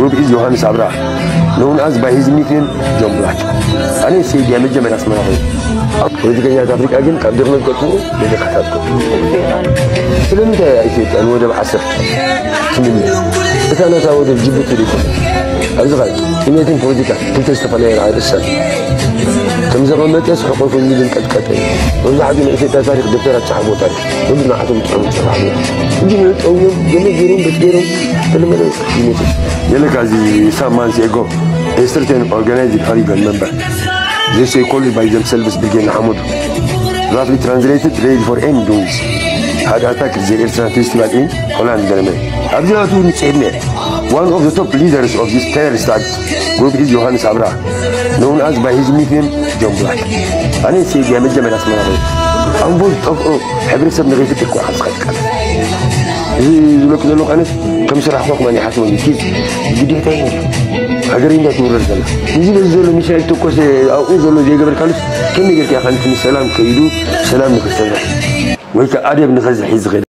Group is Johannes Abra, known as by his nickname John Black. ኣነ ሰይድ እያ መጀመርያ ኣስመራ ኸይደ። ፖለቲከኛታት ኣፍሪቃ ግን ካብ ድኽነት ቀጥሎ ንድኽነት። ስለምንታይ እያ ኢትዮጵያ ንወደብ ዓሰብ ትምነ? እታ ነታ ወደብ ጅቡቲ ዶ ይኮነ? ኣብዚ ኸ ጥሜትን ፖለቲካ ክልተ ዝተፈላለያ ኣርእስታት። ከም ዘቐመጠስ ሕቆ ኮይኑ ዝንቀጥቀጠ እዩ። መብዛሕትኡ ናይ ኢትዮጵያ ታሪኽ ደብተራት ጸሓፍዎ ታሪኽ። ወዲ ንዓቶም ጥዑም ጽባሕ ነይሩ። ሕጂ ንጠውዮም ገለ ገይሮም በቲ ገይሮም ተለመደ ይመጽእ። ገለ ካብዚ ሳም ማንስ ኤጎ ኤስተርቴን ኦርጋናይዝድ ሆሊጋን መንበር ዘይ ሰይ ኮልድ ባይ ዘምሰልቭስ ብርጌድ ንሓመዱ ራፍሊ ትራንስሌትድ ሬዲ ፎር ኤኒ ዱንስ ሃድ ኣታክ ዘ ኤርትራ ፌስቲቫል ኢን ሆላንድ ገለመ። ኣብዚ ኣቱ ንጽሕድ ነይር። One of the top leaders of this terrorist act group is Johannes Abra, known as by his nickname John Black. ኣነ ሰይድ እያ መጀመርያ ኣስመራ ኸይደ። ኣምቦ ዝጠፍኦ ሕብረተሰብ ንኸይፍትሕ እኮ ኢኻ ዝኸድካ። እዚ ዝብለኩ ዘለኹ ኣነስ ከም ስራሕ ኮ ክማን ይሓስቦ እዩ። ኪድ ግዴታ እዩ። ሃገር እንዳትውረር ዘላ። እዚ በዚ ዘሎ ሚሳይል ተኮሰ ኣብኡ ዘሎ ዘይገበርካሉስ ከመይ ጌርካ ኢኻ ነቲ ንሰላም ከይዱ ሰላም ንክሰርሕ ወይ ከዓ ኣደብ ንኸዝሒ ዝኽእል?